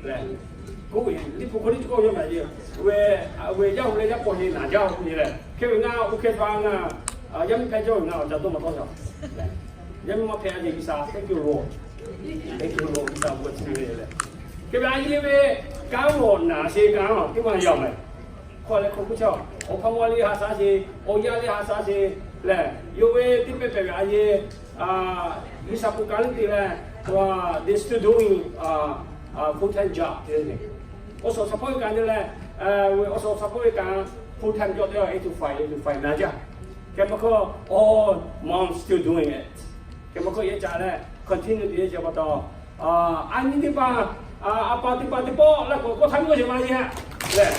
Lehˬ, k'oˆ ve Liꞈ hpu hk'aw lo chi k'oˆ ve maˇ heˆ. Ve, ve yaˇ hu leh yaˇ paw heˆ naˍ jaˇ k'oˆ ve lehˬ, hk'e ve ngaˬ oˇ hk'e htaꞈ ngaˬ, yaˇ miˇ hpehˇ cawˇ ve ngaˬ awˬ ca dawˇ maˇ tawˆ yaˇ. Yaˇ miˇ maˇ hpehˇ a yeˬ G'uiˬsha, thank you Lord, thank you Lord, G'uiˬsha bon chi ve lehˬ. Hk'e ve a yeˬ ve kanˉ lawˬ naˍ sheˍ kanˉ teˇ maˇ yaˇ mehˍ. Hk'aw leh hk'aw k'oˆ chaˇ, awˬ hpawˇ mawˇ le ha shaˉ sheˍ, awˬ yaˇ le ha shaˉ sheˍ lehˬ, yawˇ ve teˇ pehˇ pehˍ ve a yeˬ G'uiˬsha k'oˆ kaꞈ le te leh, they still doing full time job te. Awˬ suhˍ awˬ shaˍ hpawˇ ve kaꞈ te leh, awˬ suhˍ awˬ shaˍ hpawˇ ve kaꞈ full time job te, eight to five, eight to five naˍ jaˇ. Hk'e maˇ hk'aˇ, all mom still doing it. Hk'e maˇ hk'aˇ yehˬ caꞈ leh continue te yehˬ caꞈ pa taw, a nyi teˇ hpaˍ, a pa teˇ hpaˍ teˇ pawˆ laˇ k'o k'awꞈ htaˇ mvuhˇ yeˬ ma yeˬ lehˬ.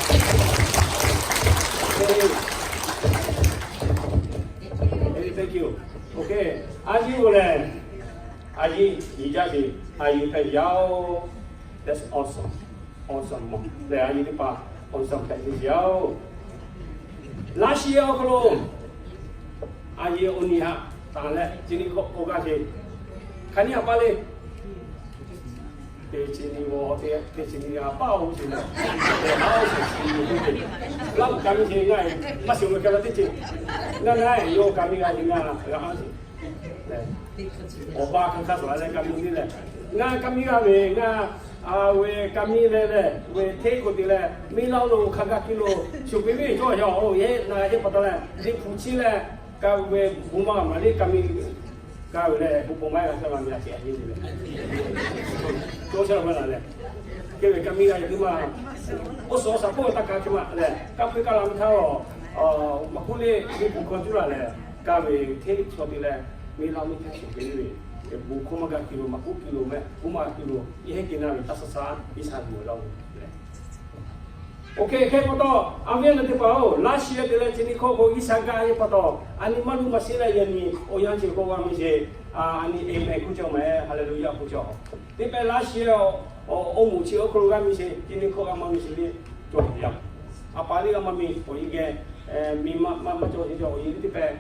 Thank you. Okay. A yeˬ oˬ lehˬ, a yeˬ nyi jaˇ sheˍ, a yeˬ hpehꞈ yaˇ oˬ. That's awesome. Awesome mawˬ lehˬ, a yeˬ teˇ hpaˍ awˬ suhˍ hpehꞈ ve yaˇ oˬ. Laˇ shiˍ awˬ hk'aw lo a yeˬ awˬ nyi haꞈ tanˍ leh chi nyi hk'aw k'oˆ gaˇ sheˍ. Hk'aˬ nyi a paˇ le. Teˇ chi nyi g'aw teˇ chi nyi a paˇ oˬ sheˍ lehˬ, teˇ haˉ oˬ sheˍ chi nyi oˬ. Laˇ uˬ ka miˇ sheˍ ngaˬ maˇ shiˍ oˬ ve hk'e la teˇ ceuˬ. Ngaˬ ngaˬ yawˇ ka miˇ g'a ve ngaˬ g'a sheˍ. Awˬ pa hk'aˬ hk'aˇ suhˍ leh ka miˇ le lehˬ, ngaˬ ka miˇ g'a ve ngaˬ a ve ka miˇ le lehˬ, ve hteˇ k'oˆ te leh miˇ laˇ lo hk'a gaˇ piˇ lo, shuˍ piˇ ve cawˇ yaw oˬ yehˬ na yehˬ pa taw leh, Liꞈ hpu chi leh ka ve bon maˇ maˍ le ka miˇ ka ve lehˬ, bon bon maˇ g'a ca la miˬ a ce a yeˬ le lehˬ, cawˇ shaˉ la maˇ la lehˬ, ke ve ka miˇ g'a ve teˇ maˇ, awˬ suhˍ awˬ shaˍ hpawˇ ve taˇ ka hk'e maˇ lehˬ, kaˇ hpuˇ kaˇ la miˇ htaˇ, maˇ k'oˆ le, Liꞈ hpu hk'aw cuˇ la lehˬ, ka ve hteˇ chaw te leh, miˇ laˇ miˇ htaˇ shuˍ piˇ ve, bon hkawˇ maˇ g'a piˇ lo, maˇ k'oˆ piˇ lo mehˆ, k'oˆ maˇ g'a piˇ lo, yehˬ heˉ ke na ve taˇ shaˍ shaˍ Iˉsaˍreˍlaˆ oˬ lehˬ. Oˇ hk'e hk'e pa taw, a viˉ a nyi teˇ hpaˍ oˬ, laˇ shiˍ te leh chi nyi hkawˇ k'o Iˉsaˍgaˆ yehˬ pa taw, a nyi maˇ luˇ maˇ shiˍ leh yaꞈ nyi awˬ yanˇ chi k'oˆ g'a miˇ sheˍ, a nyi amen k'oˆ cawˇ mehˍ, Haˍleˍluˆyaˇ k'oˆ cawˇ. Teˇ pehˍ laˇ shiˍ, awˬ moˍ chi awˬ hk'aw lo g'a miˇ sheˍ, chi nyi hkawˇ g'a maˇ miˇ sheˍ le, cawˬ yaˇ. A pa le g'a maˇ miˇ awˬ yehˬ geh, miˇ maˇ maˇ cawˬ sheˍ cawˬ awˬ yehˬ teˇ pehˍ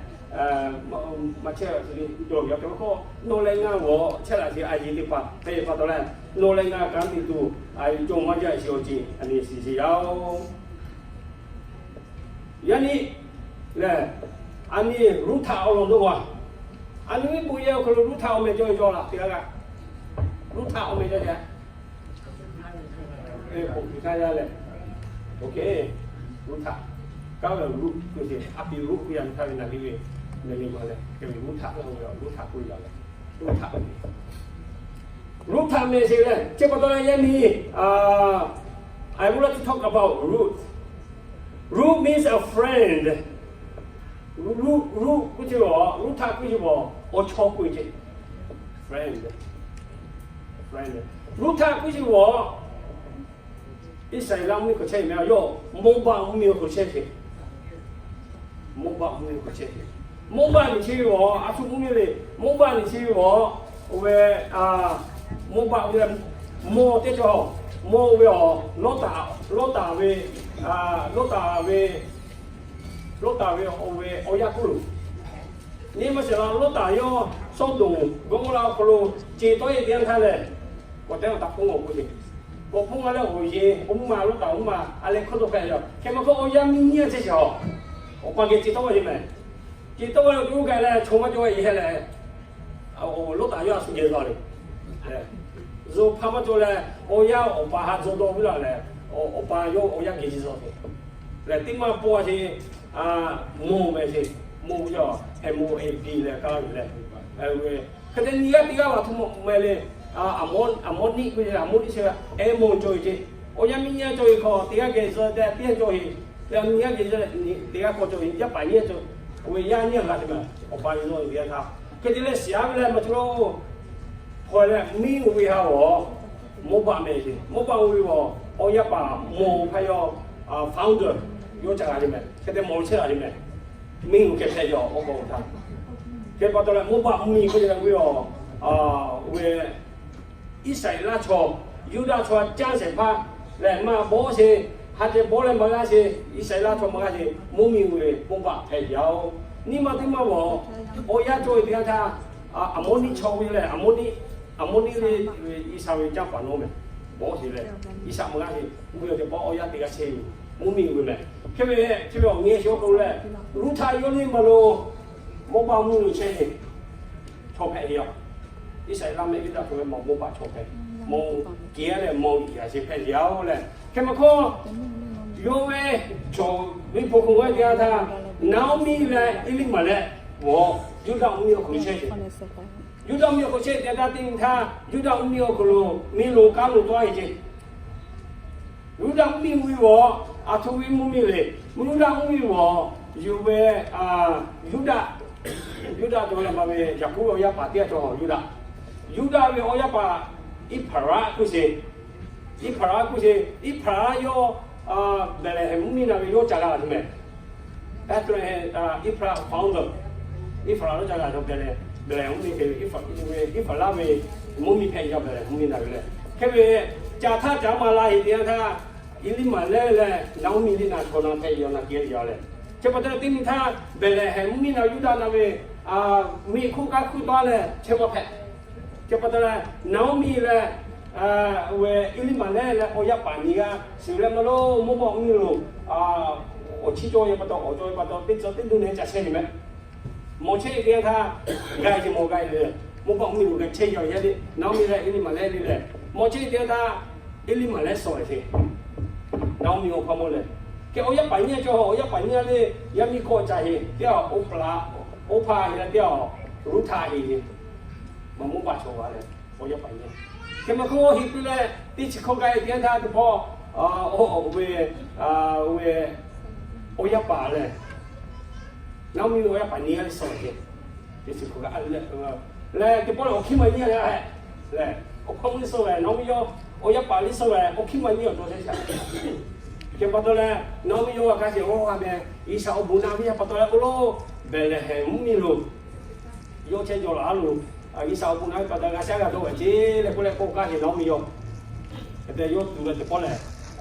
maˇ chehˇ ve cawˬ yaˇ. Hk'e maˇ hk'aˇ nawˬ leh ngaˬ g'awˬ chehˇ laꞈ sheˍ a yeˬ teˇ hpaˍ hpehꞈ pa taw leh, nawˬ leh ngaˬ kanˉ te tuˬ a yeˬ cawˬ maˇ jaˇ sheˍ awˬ ceuˬ a nyi shiˍ sheˍ yaˇ oˬ. Yaꞈ nyi lehˬ, a nyi Ruˇhtaꞈ awˬ lawn dawˇ g'a. A nyi viˉ bon yehˬ awˬ hk'aw lo Ruˇhtaꞈ awˬ meh cawˇ ve cawˇ laꞈ te g'a g'a. Ruˇhtaꞈ awˬ meh cawˇ ve, k'oˆ hpu htaˇ yaˇ lehˬ, oˇ hk'e Ruˇhtaꞈ kaˇ ve Ruˆ k'oˆ sheˍ, a pi Ruˆ k'oˆ yaˇ htaˇ ve naˬ liˇ ve, naˬ liˇ ma lehˬ, ke ve Ruˇhtaꞈ k'oˆ ve Ruˇhtaꞈ k'oˆ yaˇ lehˬ, Ruˇhtaꞈ Ruˇhtaꞈ meh sheˍ lehˬ, chi pa taw leh yaˇ miˇ, I would like to talk about Ruth. Ruth means a friend. Ruˆ, Ruˆ k'oˆ chi awˬ, Ruˇhtaꞈ k'oˆ chi awˬ, awˬ chawˇ k'oˆ ve ce. Friend, friend. Ruˇhtaꞈ k'oˆ chi awˬ, Iˉsaˍreˍlaˆ mvuhˇmiˬ hk'aw chehˇ ve mehˍ, yawˇ Moˇbaˆ mvuhˇmiˬ awˬ hk'aw chehˇ ve. Moˇbaˆ mvuhˇmiˬ hk'aw chehˇ ve. Moˇbaˆ miˬ chi ve awˬ, a shu mvuhˇmiˬ le. Moˇbaˆ miˬ chi ve awˬ, oˇ ve, Moˇbaˆ ve mawˇ teˇ cawˬ, mawˇ ve awˬ, Lawˇtaˍ, Lawˇtaˍ ve, Lawˇtaˍ ve, Lawˇtaˍ ve awˬ ve awˬ yaˇ kuˇ loˬ. Nyi ma shehˍ la Lawˇtaˍ yawˇ Sawˉdonˍ Gawˇmawˇraˆ awˬ hk'aw lo ce tawˆ e teˇ yanˇ htaˇ lehˬ, k'awꞈ te taꞈ hpfuhˆ awˬ k'oˆ ce. K'awꞈ hpfuhˆ a leh awˬ yeˬ awˬ mvuhˇ ma Lawˇtaˍ awˬ mvuhˇ ma a leh hkawˇ dawˇ hpehꞈ yaˇ. Hk'e maˇ hk'aˇ awˬ yaˇ miˇ nyiˇ a chehˇ shehˍ awˬ, awˬ pa geh ce tawˆ a yeˬ mehˍ. Ce tawˆ a leh oˇ kaꞈ leh chaw maˇ cawˬ a yeˬ heh leh, Lawˇtaˍ yawˇ a shu geh zaw le. Zuhꞈ hpa maˇ cawˬ leh, awˬ yaˇ awˬ pa ha zaw dawˇ ve laˬ lehˬ, awˬ pa yawˇ awˬ yaˇ geh ce zaw ve lehˬ, teˇ maˇ paw a ce, Moˇ meh ce, Moˇ ve, M O A B leh kaˇ ve leh, hk'e te nyi g'aˇ teˇ g'aˇ va htoꞈ ma meh le, Aˍmawˇniˆ k'oˆ ve, Aˍmawˇniˆ chi Aˍmon cawˬ ve ce. Awˬ yaˇ miˇ nyiˇ a cawˬ ve hk'aw teˇ g'aˇ geh zaw tehꞈ teˇ g'aˇ cawˬ ve, leh nyi g'aˇ geh zaw leh teˇ g'aˇ k'awꞈ cawˬ ve, yaˇ paˍ nyiˇ a cawˬ, awˬ ve yaˇ nyiˇ a g'a te meh, awˬ pa nyi zaw ve teˇ g'aˇ htaˇ. Hk'e te leh shiˍ a ve leh maˇ cawˬ lo, hk'aw leh miˇ oˇ ve ha awˬ, Moˇbaˆ meh ce. Moˇbaˆ oˇ ve awˬ, awˬ yaˇ paˍ mawˬ hpaˇ yawˇ, founder, yawˇ ca g'a le meh. Hk'e te mawˬ chehˇ a le meh. Miˇ oˇ keh hpehꞈ yaw awˬ k'awꞈ htaˇ. Hk'e pa taw leh Moˇbaˆ miˇ k'oˆ ve awˬ, ve Iˉsaˍreˍlaˆ chaw, Yuˇdaꞈ chaw caˇ shehˍ hpaˇ lehˬ maˇ bawˆ sheˍ, ha ceh bawˆ leh maˇ g'aˇ sheˍ, Iˉsaˍreˍlaˆ chaw maˇ g'aˇ sheˍ, mvuhˇmiˬ oˇ ve Moˇbaˆ hpehꞈ yaˇ oˬ. Nyi ma teˇ maˇ g'awˬ, awˬ yaˇ cawˬ ve teˇ g'aˇ htaˇ, Aˍmawˇniˆ chaw ve lehˬ, Aˍmawˇniˆ, Aˍmawˇniˆ ve Iˉsaˍreˍlaˆ ve caˇ paˍ nawˉ meh. Bawˇ sheˍ leh, Iˉsaˍ meuˇ g'aˇ sheˍ, mvuhˇ miˬ awˬ ceh pawˆ awˬ yaˇ teˇ g'aˇ chehˇ ve, mvuhˇ miˬ uiˍ ve mehˍ. Hk'e ve chi ve awˬ nyi sheˍ awˬ hk'aw lo leh, Ruˇhtaꞈ yawˇ liˇ maˬ lo Mawˇbaˆ mvuhˇ miˬ lo chehˇ ve, chaw hpehꞈ ve yoˬ. Iˉsaˍreˍlaˆ mehˆ Yuˇdaꞈ hk'aw ve maw Mawˇbaˆ chaw hpehꞈ, maw kehˬ leh maw liꞈ yaꞈ sheˍ hpehꞈ ve yoˬ leh. Hk'e maˇ hkawˇ, yawˇ ve chaw ve hpu hk'aw g'aˇ teˇ g'aˇ htaˇ, Naoˇmiˆ leh Eˇliˇmaꞈlehˆ g'awˬ Yuˇdaꞈ mvuhˇ miˬ awˬ hk'aw lo chehˇ sheˍ. Yuˇdaꞈ mvuhˇ miˬ awˬ hk'aw lo chehˇ teˇ g'aˇ htaˇ teˇ nyi htaˇ, Yuˇdaꞈ mvuhˇ miˬ awˬ hk'aw lo miˬ lo kanˉ lo tawˆ e ceˇ. Yuˇdaꞈ mvuhˇ miˬ ve g'awˬ, aˬ htoꞈ ve mvuhˇ miˬ le. Yuˇdaꞈ mvuhˇ miˬ g'awˬ, yuˬ ve, Yuˇdaꞈ, Yuˇdaꞈ cawˬ leh maˇ ve Yaˍkoˆ ve awˬ yaˇ paˍ teˇ g'aˇ cawˬ Yuˇdaꞈ. Yuˇdaꞈ ve awˬ yaˇ paˍ Eˇhpaˍraˆ k'oˆ sheˍ. Eˇhpaˍraˆ k'oˆ sheˍ. Eˇhpaˍraˆ yawˇ Behˍlehˍhehnˍ mvuhˇ miˬ na ve yawˇ ca g'a tuˬ mehˍ. Bethlehem, Ephrath founder, Ephrath lo ca g'a cawˬ Behˍlehˍhehnˍ mvuhˇ miˬ hpehꞈ ve, Ephrath, Ephrath laˇ ve mvuhˇ miˬ hpehꞈ ve, Behˍlehˍhehnˍ mvuhˇ miˬ na ve leh. Hk'e ve ca htaˇ ca maˇ la heˍ teˇ yanˇ htaˇ, Eˇliˇmaˬlehˇ leh Naoˇmiˆ liˇ na chaw na hpehꞈ ve awˬ na kehˬ ve yoˬ leh. Chi pa taw teˇ nyi htaˇ Behˍlehˍhehnˍ mvuhˇ miˬ na Yuˇdaꞈ na ve miˬ hk'oˆ kaˇ hkuˇ taˍ leh chehˇ maˇ hpehꞈ. Chi pa taw leh Naoˇmiˆ leh, a, ve Eˇliˇmaˬlehˇ leh awˬ yaˇ paˍ nyi g'aˇ shiˍ leh maˇ lo Mawˇbaˆ mvuhˇ miˬ lo, a, awˬ chiˇ cawˇ ve pa taw, awˬ cawˇ ve pa taw, teˇ cawˇ teˇ duˇ nehˬ ca chehˇ nyi mehˍ. Mawˬ chehˇ teˇ yanˇ htaˇ g'a ce mawˬ g'a le. Mawˇbaˆ mvuhˇ miˬ lo g'a chehˇ yaw yaˇ le. Naoˇmiˆ leh Eˇliˇmaˬlehˇ le leh mawˬ chehˇ teˇ yanˇ htaˇ Eˇliˇmaˬlehˇ sawˍ e sheˍ. Naoˇmiˆ awˬ hpaˇ mawˇ lehˬ, kehˬ awˬ yaˇ paˍ nyiˇ cawˬ, awˬ yaˇ paˍ nyiˇ le, yaˇ miˇ kawˆ ca heˍ teˇ yanˇ, Oˇhpaˍ heˍ leh teˇ yanˇ, Ruˇhtaˆ heˍ le. Maˇ Mawˇbaˆ chaw g'a leh, awˬ yaˇ paˍ nyiˇ. Hk'e maˇ hk'oˆ heˍ piˇ leh teˇ chi hkawˇ g'a e teˇ yanˇ htaˇ teˇ pawˆ, a, oˇ ve, a, oˇ ve awˬ yaˇ paˍ lehˬ, Naoˇmiˆ ve awˬ yaˇ paˍ nyiˇ g'aˇ le sawˍ e sheˍ. Teˇ chi hkawˇ g'a leh, leh teˇ pawˆ lehˬ awˬ hkiˇ maˬ nyiˇ g'aˇ leh, awˬ hpaˇ mvuhˇ le sawˍ leh Naoˇmiˆ yawˇ awˬ yaˇ paˍ le sawˍ leh awˬ hkiˇ maˬ nyiˇ awˬ cawˬ chehˇ shaˍ. Hk'e pa taw leh Naoˇmiˆ yawˇ g'a kaˇ sheˍ, oˇ g'a meh Iˉsaˍ awˬ bon na ve pa taw leh oˇ lo Behˍlehˍhehnˍ mvuhˇ miˬ lo yawˇ chehˇ jaw laˬ a lo, Iˉsaˍ awˬ bon na ve pa taw g'a caˉ g'a dawˇ ve ceˇ leh k'oˆ leh k'oˆ kaˇ sheˍ Naoˇmiˆ yawˇ. Hk'e te yawˇ tuˬ leh teˇ pawˆ lehˬ,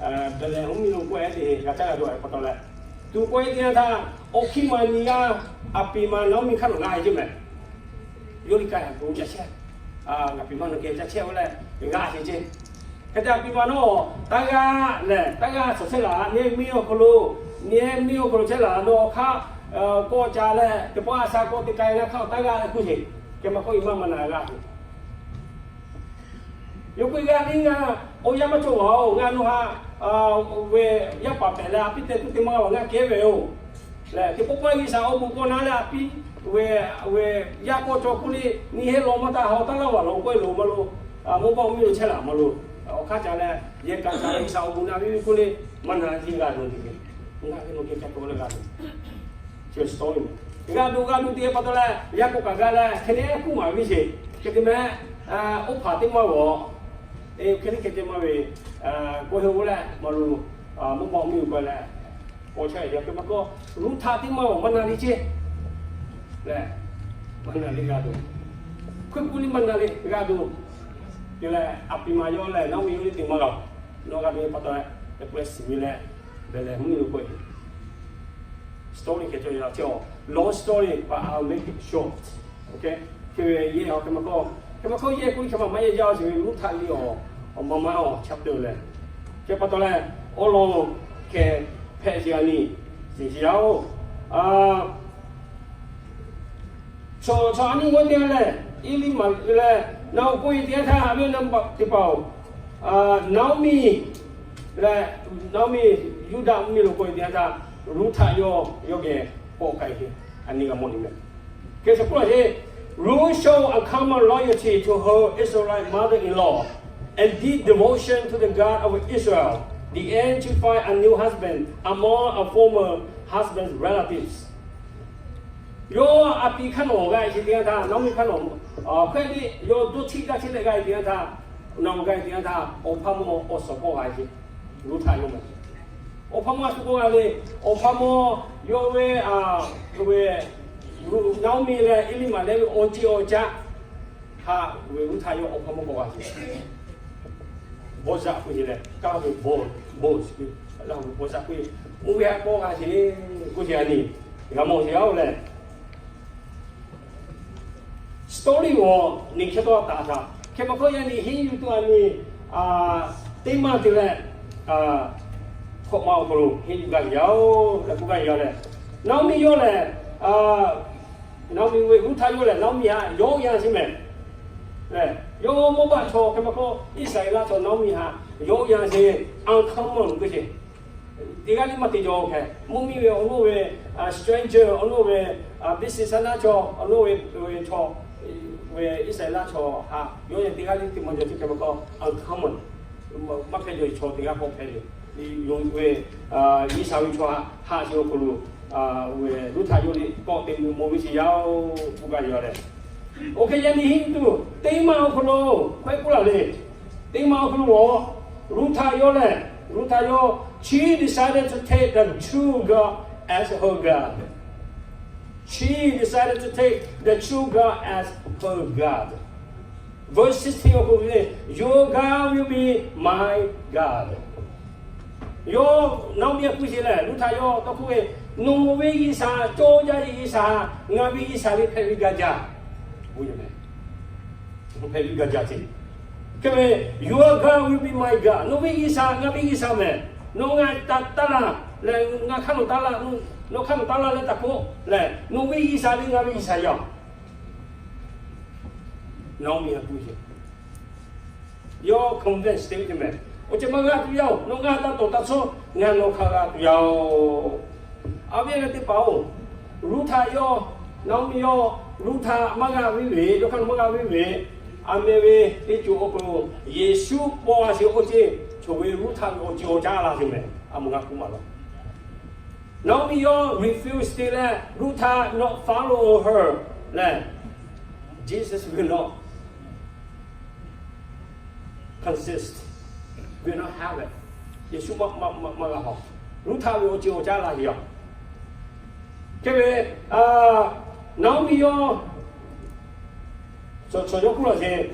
Behˍlehˍhehnˍ mvuhˇ miˬ lo k'oˆ e teˇ g'a caˉ g'a dawˇ ve pa taw leh, tuˬ k'oˆ e teˇ yanˇ htaˇ awˬ hkiˇ maˬ nyiˇ g'aˇ, aˬ piˍ ma Naoˇmiˆ hk'aˇ nawˬ g'a e ceˇ mehˍ. Yawˇ liˇ ka yaꞈ k'o ca chehˇ, aˬ piˍ ma nawˬ geh ca chehˇ oˇ leh g'a sheˍ ceˇ. Hk'e te aˬ piˍ ma nawˬ taˇ g'aˇ lehˬ, taˇ g'aˇ suhˍ chehˇ laˬ, nehˬ miˇ awˬ hk'aw lo, nehˬ miˇ awˬ hk'aw lo chehˇ laˬ, nawˬ hk'aˇ kawˆ ca leh teˇ pawˆ a sha kawˆ teˇ ka e na hk'aˇ taˇ g'aˇ leh k'oˆ sheˍ. Hk'e maˇ k'oˆ, i maˇ maˇ na g'aˇ sheˍ. Yawˇ k'oˆ, g'a liˇ ngaˬ awˬ yaˇ maˇ cawˬ vaˬ oˬ, ngaˬ nawˬ htaꞈ ve yaˇ paˍ pehˍ leh a piˇ te tuˬ teˇ maˇ vaˬ, ngaˬ kehˉ ve oˬ. Lehˬ teˇ pawˆ pawˆ Iˉsaˍ awˬ bon k'awꞈ na leh a piˇ ve, ve yaˇ kawˆ cawˬ k'oˆ le, nyi heˆ law maˇ taˇ haw taˇ laˇ vaˬ law k'oˆ e loˬ maˇ lo, Mawˇbaˆ mvuhˇ miˬ lo chehˇ laˬ maˇ lo, awˬ hk'aˇ ca leh yehˬ kaꞈ ca Iˉsaˍ awˬ bon na ve k'oˆ le, maˇ na heˆ g'a loˬ teˇ geh, ngaˬ hk'e lo kehˉ ca k'oˆ leh g'a loˬ. Chi story mehˍ. G'a duˬ g'a duˬ teˇ pa taw leh yaˇ k'oˆ kaꞈ g'a leh hk'e le kuˉ maˍ ve sheˍ. Hk'e te mehˍ, oˇ hpaˍ teˇ maˇ g'awˬ, hk'e le hk'e te maˇ ve, k'oˆ heˆ oˇ leh maˇ lo, Mawˇbaˆ mvuhˇ miˬ lo k'ai leh, k'awꞈ chehˇ ve yaˇ hk'e maˇ k'oˆ, Ruˇhtaˆ teˇ maˇ g'awˬ maˇ na le ceˇ. Lehˬ, maˇ na le g'a duˬ. Hkui kuˇ liˇ maˇ na le g'a duˬ. Te leh aˬ piˍ ma yawˇ lehˬ Naoˇmiˆ yawˇ liˇ teˇ maˇ g'a. Nawˬ g'a duˬ ve pa taw leh teˇ pawˆ shiˍ ve leh, Behˍlehˍhehnˍ mvuhˇ miˬ lo k'oˆ e. Story hk'e cawˬ yaˇ chi, long story but I'll make it short. Hk'e ve yehˬ a hk'e maˇ k'oˆ, hk'e maˇ k'oˆ yehˬ k'oˆ hk'e maˇ maˇ yehˬ jaˇ a shiˍ ve Ruˇhtaˆ liˇ awˬ, awˬ ma ma awˬ chapter lehˬ. Hk'e pa taw leh awˬ lawn hkeh hpehꞈ sheˍ a nyi, shiˍ shiˍ yaˇ oˬ. Chaw, chaw a nyi g'awˇ teˇ g'aˇ lehˬ, Eˇliˇmaꞈ leh Naoˍ k'oˆ e teˇ g'aˇ htaˇ, a ve na teˇ hpaˍ-oˬ, Naoˇmiˆ leh, Naoˇmiˆ Yuˇdaꞈ mvuhˇ miˬ lo k'oˆ e teˇ g'aˇ htaˇ, Ruˇhtaˆ yawˇ yawˇ geh k'awꞈ k'ai ve, a nyi g'a mawˬ ni mehˍ. Hk'e te k'oˆ laˇ sheˍ, Ruth showed uncommon loyalty to her Israelite mother-in-law and deep devotion to the God of Israel, the aim to find a new husband among a former husband's relatives. Yawˇ a piˍ hk'aˇ nawˬ g'a e sheˍ teˇ g'aˇ htaˇ, Naoˇmiˆ hk'aˇ nawˬ hk'e le yawˇ doˇ htiˇ gaˇ htiˇ leh g'a e teˇ g'aˇ htaˇ, nawˬ g'a e teˇ g'aˇ htaˇ, awˬ hpaˇ mawˇ awˬ suhˍ k'awˇ g'a e sheˍ. Ruˇhtaˆ yawˇ mehˍ. Awˬ hpaˇ mawˇ a shu k'awˇ g'a le. Awˬ hpaˇ mawˇ yawˇ ve, a, ve, Naoˇmiˆ leh Eˇliˇmaꞈ leh ve awˬ ceˇ awˬ caˆ htaꞈ ve Ruˇhtaˆ yawˇ awˬ hpaˇ mawˇ k'awˇ g'a sheˍ. Bawˇ zaˆ k'oˆ sheˍ leh, kaˇ ve bawˇ, bawˇ sheˍ, laˇ ve bawˇ zaˆ k'oˆ sheˍ, oˇ ve htaꞈ k'awˇ g'a sheˍ k'oˆ sheˍ a nyi, g'a mawˬ sheˍ a oˬ lehˬ. Story g'awˬ nyi hk'e taw taˍ htaꞈ hk'e maˇ k'oˆ, yaˇ nyi henˇ yuˬ tuˬ a nyi, a, teˇ maˇ te leh, hkawꞈ ma awˬ hk'aw lo henˇ yuˬ gaˇ ve yoˬ tehꞈ k'oˆ gaˇ ve yoˬ lehˬ, Naomi yawˇ lehˬ, Naomi ve Ruˇhtaꞈ yawˇ lehˬ Naomi htaꞈ yawˇ yanˇ sheˍ mehˍ. Yawˇ mawˇ baˆ chaw hk'e maˇ k'oˆ, Iˉsaˍreˍlaˆ chaw Naomi htaꞈ yawˇ yanˇ sheˍ, uncommon k'oˆ sheˍ. Teˇ g'aˇ liˇ maˇ te jaw hk'e, mvuhˇ miˬ ve awˬ lonˉ ve stranger, awˬ lonˉ ve business naˉ chaw, awˬ lonˉ ve chaw, ve Iˉsaˍreˍlaˆ chaw htaꞈ yawˇ yanˇ teˇ g'aˇ liˇ te maˇ jaw chi hk'e maˇ k'oˆ, uncommon, maˇ hpehꞈ jaw ve chaw teˇ g'aˇ k'awꞈ hpehꞈ ve, yonˍ ve Iˉsaˍreˍlaˆ ve chaw htaꞈ haꞈ sheˍ awˬ hk'aw lo, Ruˇhtaꞈ yawˇ liˇ kawˆ te mvuh mawˬ ve chi yaˇ-oˬ k'oˆ gaˇ ve yoˬ lehˬ. Oˇ hk'e yaꞈ nyi henˇ tuˬ teˇ maˇ awˬ hk'aw lo hpehꞈ k'oˆ laˬ le. Teˇ maˇ awˬ hk'aw lo Ruˇhtaꞈ yawˇ lehˬ, Ruˇhtaꞈ yawˇ, she decided to take the true God as her God. She decided to take the true God as her God. Verse sixteen awˬ hk'aw lo, Your God will be my God. Yawˇ Naomi htaꞈ k'oˆ sheˍ lehˬ, Ruˇhtaꞈ yawˇ tawˇ hkawˇ ve, Nawˬ ve G'uiˬsha, cawˇ jaˇ ve G'uiˬsha, ngaˬ ve G'uiˬsha ve hpehꞈ ve gaˇ jaˇ. Hpehꞈ ve gaˇ jaˇ ce. Hk'e ve, Your God will be my God. Nawˬ ve G'uiˬsha ngaˬ ve G'uiˬsha mehˍ. Nawˬ ngaˬ taˇ taˇ laˇ leh, ngaˬ hk'aˇ nawˬ taˇ laˇ, nawˬ hk'aˇ nawˬ taˇ laˇ leh taˇ k'oˆ lehˬ, nawˬ ve G'uiˬsha ve ngaˬ ve G'uiˬsha yoˬ. Naomi htaꞈ k'oˆ ve, yawˇ convince te ve teˇ mehˍ. Awˬ ceuˬ maˇ g'a tuˬ yaˇ-oˬ, nawˬ g'a taˇ tawˍ taˇ tcuhˉ, ngaˬ nawˬ hk'aˇ g'a tuˬ yaˇ-oˬ. A viˉ leh teˇ hpaˍ-oˬ, Ruˇhtaꞈ yawˇ, Naomi yawˇ, Ruˇhtaꞈ maˇ g'a viˉ ve, yawˇ hk'aˇ nawˬ maˇ g'a viˉ ve, a meh ve teˇ ceuˬ awˬ hk'aw lo Yeˍsuˆ paw a sheˍ awˬ ceuˬ, chaw ve Ruˇhtaꞈ ve awˬ ceuˬ awˬ caˉ la sheˍ mehˍ. A mawˬ g'a k'oˆ maˇ law. Naomi yawˇ refuse te leh, Ruˇhtaꞈ not follow her lehˬ, Jesus will not consist, will not have it. Yeˍsuˆ maˇ, maˇ, maˇ g'a hawˬ. Ruˇhtaꞈ ve awˬ ceuˬ awˬ caˉ la sheˍ yoˬ. Hk'e ve, Naomi yawˇ Chaw, chaw yawˇ k'oˆ laˇ sheˍ,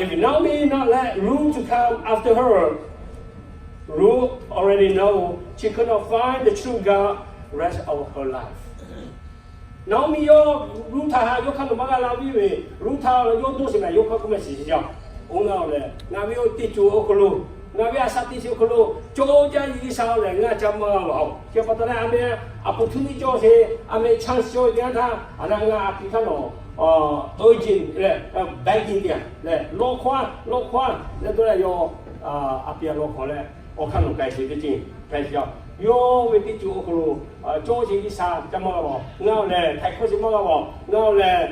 if Naomi not let Ruth to come after her, Ruth already know she could not find the true God rest of her life. Naomi yawˇ Ruˇhtaꞈ htaꞈ yawˇ hk'aˇ nawˬ maˇ g'a la viˉ ve, Ruˇhtaꞈ yawˇ dawˇ sheˍ mehˍ, yawˇ hk'aˇ k'oˆ mehˍ shiˍ shiˍ jaˇ. Oˇ ngaˬ lehˬ, ngaˬ ve teˇ ceuˬ awˬ hk'aw lo, ngaˬ ve a shaꞈ teꞈ chi awˬ hk'aw lo, cawˇ jaˇ ve G'uiˬsha lehˬ ngaˬ ca maˇ g'a-oˬ. Chi pa taw leh a meh opportunity cawˬ sheˍ, a meh chance cawˬ ve teˇ yanˇ htaˇ, a na ngaˬ a piˍ htaˇ nawˬ urgent leh begging te leh, lawˇ hkawˇ, lawˇ hkawˇ leh dawˇ leh yawˇ a piˍ a lawˇ hkawˇ leh, awˬ hk'aˇ nawˬ k'ai sheˍ teˇ ceuˬ k'ai sheˍ. Yawˇ ve teˇ ceuˬ awˬ hk'aw lo cawˇ sheˍ, G'uiˬsha ca maˇ g'a-oˬ, ngaˬ lehˬ htaiˍ hkawˇ sheˍ maˇ g'a-oˬ, ngaˬ lehˬ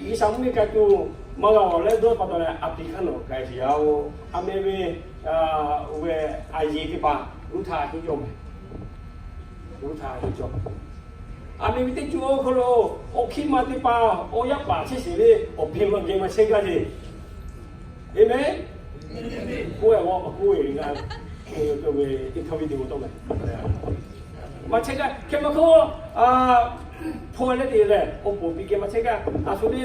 G'uiˬsha mvuhˇ miˬ k'ai tuˬ maˇ g'a-oˬ leh dawˇ pa taw leh a piˍ hk'aˇ nawˬ k'ai sheˍ yaˇ-oˬ. A meh ve ve a yeˬ teˇ hpaˍ Ruˇhtaꞈ henˇ cawˇ mehˍ. Ruˇhtaꞈ henˇ cawˇ. A meh ve teˇ ceuˬ awˬ hk'aw lo awˬ hkiˇ ma teˇ hpaˍ awˬ yaˇ paˍ chehˇ sheˍ ve awˬ hpeꞈ maˇ geh maˇ chehˇ gaˇ sheˍ. Aˍmenˍ. K'oˆ ve awˬ k'oˆ ve ngaˬ ve teˇ hkawˇ ve teˇ g'aˇ tawˇ mehˍ. Maˇ chehˇ gaˇ hk'e maˇ k'oˆ, hpaw leh te leh awˬ poˍ piˇ geh maˇ chehˇ gaˇ. A shu teˇ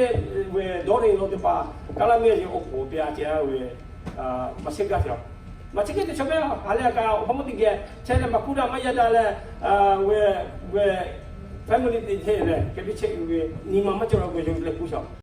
ve dawˇ ve law teˇ hpaˍ kaˇ laˇ mehˆ ve awˬ poˍ piˇ a ce ve maˇ chehˇ gaˇ sheˍ. Maˇ chehˇ gaˇ te chaw mehˍ, ha lehˬ a kaꞈ awˬ hk'aw mawˇ teˇ geh chehˇ leh maˇ kuˇ daꞈ maˇ yaˇ daꞈ leh, ve, ve family te chehˇ leh hk'e te chehˇ ve nyi ma maˇ cawˬ la k'o yawˇ leh kuˇ sheˍ.